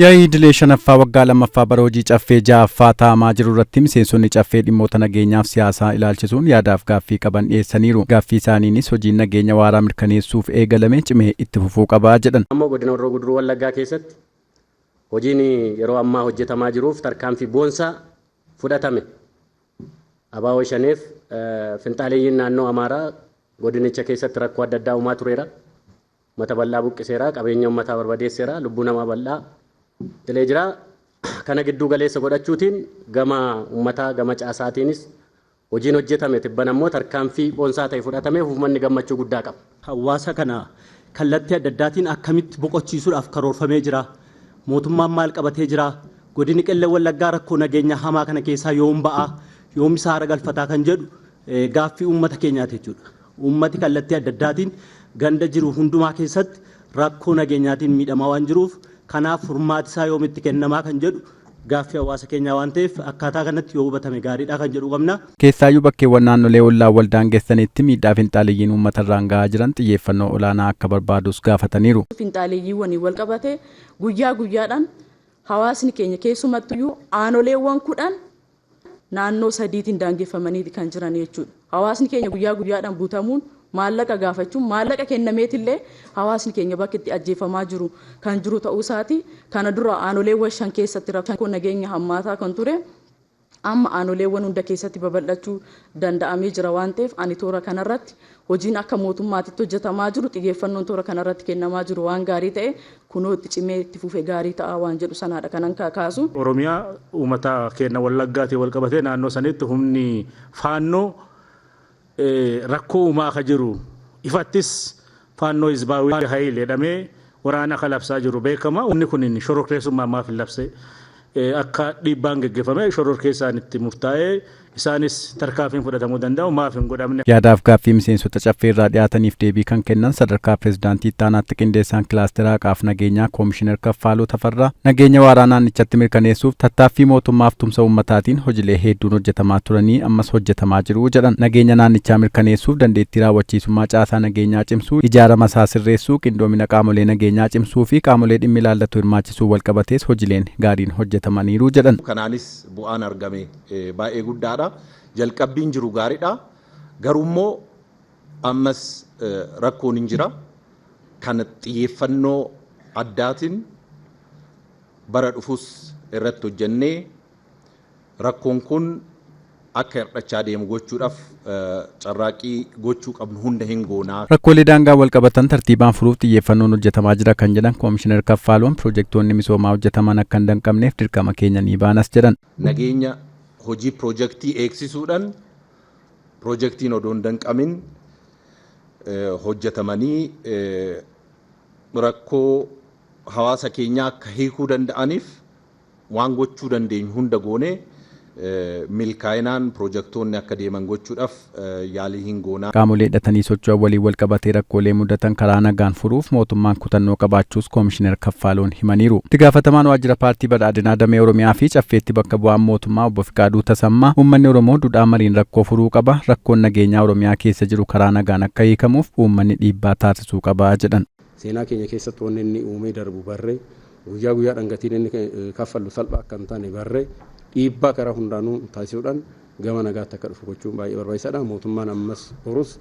Yaa'ii idilee shanaffaa waggaa lammaffaa bara hojii Caffee ja'affaa taa'amaa jiru irratti miseensonni Caffee dhimmoota nageenyaaf siyaasaa ilaalchisuun yaadaaf gaaffii qaban dhiyeessaniiru. Gaaffii isaaniinis hojiin nageenya waaraa mirkaneessuuf eegalame cimee itti fufuu qaba jedhan. Ammoo Godina Horroo Guduruu Wallaggaa keessatti hojiin yeroo ammaa hojjetamaa jiruuf tarkaanfii boonsaa fudhatame ABO Shaneef finxaaleeyyiin naannoo Amaaraa godinicha keessatti rakkoo adda addaa uumaa tureera. Uummata bal'aa buqqiseera, qabeenya uummataa barbadeesseera, lubbuu namaa bal'aa dilee jira. Kana gidduu galeessa godhachuutiin gama uummataa gama caasaatiinis hojiin hojjetame tibban ammoo tarkaanfii boonsaa ta'e fudhatameef uummanni gammachuu guddaa qaba. Hawaasa kana kallattii adda addaatiin akkamitti boqochiisuudhaaf karoorfamee jira? Mootummaan maal qabatee jira? Godinni Qellem Wallaggaa rakkoo nageenya hamaa kana keessaa yoom ba'a? Yoom isaa haara galfataa kan jedhu gaaffii uummata keenyaati jechuudha. Uummati kallattii adda addaatiin ganda jiru hundumaa keessatti rakkoo nageenyaatiin miidhamaa waan jiruuf, kanaaf furmaati isaa yoomitti kennamaa kan jedhu gaaffii hawaasa keenyaa waan ta'eef, akkaataa kanatti yoo hubatame gaariidha kan jedhu qabna. Keessaayyuu bakkeewwan naannolee ollaa wal daangessanitti miidhaa finxaaleyyiin uummatarraan gahaa jiran xiyyeeffannoo olaanaa akka barbaadus gaafataniiru. Finxaaleeyyiiwwaniin wal qabate guyyaa guyyaadhaan hawaasni keenya, keessumattuyyuu aanoleewwan 10 naannoo sadiitiin daangeffamanii kan jiran jechuudha. Hawaasni keenya guyyaa guyyaadhaan butamuun, maallaqa gaafachuun, maallaqa kennameetillee hawaasni keenya bakki itti ajjeefamaa jiru kan jiru ta'uu isaati. Kana dura aanoleewwan 5 keessatti rakkoo nageenya hammaataa kan ture amma aanoleewwan hunda keessatti babal'achuu danda'amee jira waan ta'eef, ani toora kanarratti hojiin akka mootummaatitti hojjetamaa jiru, xiyyeeffannoon toora kanarratti kennamaa jiru waan gaarii ta'e, kunoo itti cimee itti fufe gaarii ta'a waan jedhu sanaadha kanan kaasu. Oromiyaa uummata keenya Wallaggaatiin wal qabatee naannoo sanitti humni Faannoo rakkoo uumaa akka jiru, ifattis Faannoo Hizbaawii Hayil jedhamee waraana akka labsaa jiru beekama. Humni kun shororkeessummaa maaf hin labse? Akka dhiibbaan geggeeffame shororkeessaan itti murtaa'ee isaanis tarkaanfiin fudhatamuu danda'u maaf hin godhamne? Yaadaaf gaaffii miseensota Caffee irraa dhiyaataniif deebii kan kennan sadarkaa pireezidaantii itti aanaatti qindeessaan kilaasteraa haqaaf nageenyaa Koomishinar Kaffaaloo Tafarraa, nageenya waaraa naannichatti mirkaneessuuf tattaaffii mootummaaf tumsa uummataatiin hojiilee hedduun hojjetamaa turanii ammas hojjetamaa jiru jedhan. Nageenya naannichaa mirkaneessuuf dandeettii raawwachiisummaa caasaa nageenyaa cimsuu, ijaarama isaa sirreessuu, qindoomina qaamolee nageenyaa cimsuu fi qaamolee dhimmi ilaallatu hirmaachisuu walqabatees hojiileen gaariin hojjetamaniiru jedhan. Kanaanis bu'aan argame baay'ee guddaadha. Jalqabbiin jiru gaariidha. Garuu immoo ammas rakkoon hin jira. Kana xiyyeeffannoo addaatiin bara dhufus irratti hojjennee rakkoon kun akka hir'achaa deemu gochuudhaaf carraaqqii gochuu qabnu hunda hin goonaa. Rakkoolee daangaa wal qabatan tartiibaan furuuf xiyyeeffannoon hojjetamaa jira kan jedhan Koomishinar Kaffaaloon, pirojektoonni misoomaa hojjetaman akka hin danqamneef dirqama keenya ni baanas jedhan. Nageenya hojii pirojektii eegsisuudhaan pirojektiin odoo hin danqamin hojjetamanii rakkoo hawaasa keenyaa akka hiikuu danda'aniif waan gochuu dandeenyu hunda goonee milkaa'inaan pirojektoonni akka deeman gochuudhaaf yaalii hin goonaa. Qaamolee hidhatanii socho'an waliin wal qabatee rakkoolee mudatan karaa nagaan furuuf mootummaan kutannoo qabaachuus Koomishinar Kaffaaloon himaniiru. Itti gaafatamaan waajjira Paartii Badhaadhinaa damee Oromiyaa fi Caffeetti bakka bu'aan mootummaa Obbo Fiqaaduu Tasammaa, uummanni Oromoo duudhaa mariin rakkoo furuu qaba, rakkoon nageenyaa Oromiyaa keessa jiru karaa nagaan akka hiikamuuf uummanni dhiibbaa taasisuu qaba jedhan. Seenaa keenya keessatti wanni inni uumee darbu barree, guyyaa guyyaadhaan gatiin inni kaffallu salphaa akka hin taane barree, dhiibbaa karaa hundaanuu taasisuudhaan gama nagaatti akka dhufu gochuun baay'ee barbaachisaadha. Mootummaan ammas borus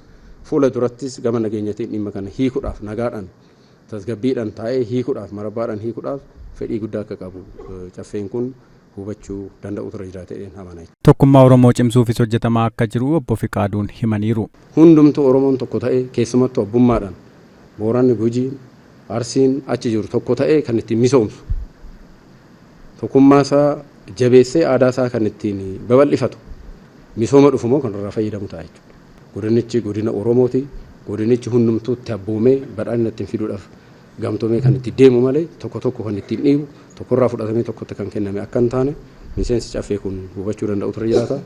fuula durattis gama nageenyatiin dhimma kana hiikuudhaaf, nagaadhaan tasgabbiidhaan taa'ee hiikuudhaaf, marabbaadhaan hiikuudhaaf fedhii guddaa akka qabu Caffeen kun hubachuu danda'u ture jiraate amana. Tokkummaa Oromoo cimsuufis hojjetamaa akka jiru Obbo Fiqaaduun himaniiru. Hundumtuu Oromoon tokko ta'ee, keessumattuu abbummaadhaan Booranni, Gujiin, Arsiin achi jiru tokko ta'ee kan ittiin misoomsu, tokkummaa isaa jabeessee aadaa isaa kan ittiin babal'ifatu, misooma dhufu immoo kan irraa fayyadamu ta'a jechuudha. Godinichi godina Oromooti. Godinichi hundumtuu itti abboomee badhaadhina ittiin fiduudhaaf gamtoomee kan itti deemu malee, tokko tokko kan ittiin dhiibu, tokkorraa fudhatamee tokkotti kan kenname akka hin taane miseensi Caffee kun hubachuu danda'u ture jiraata.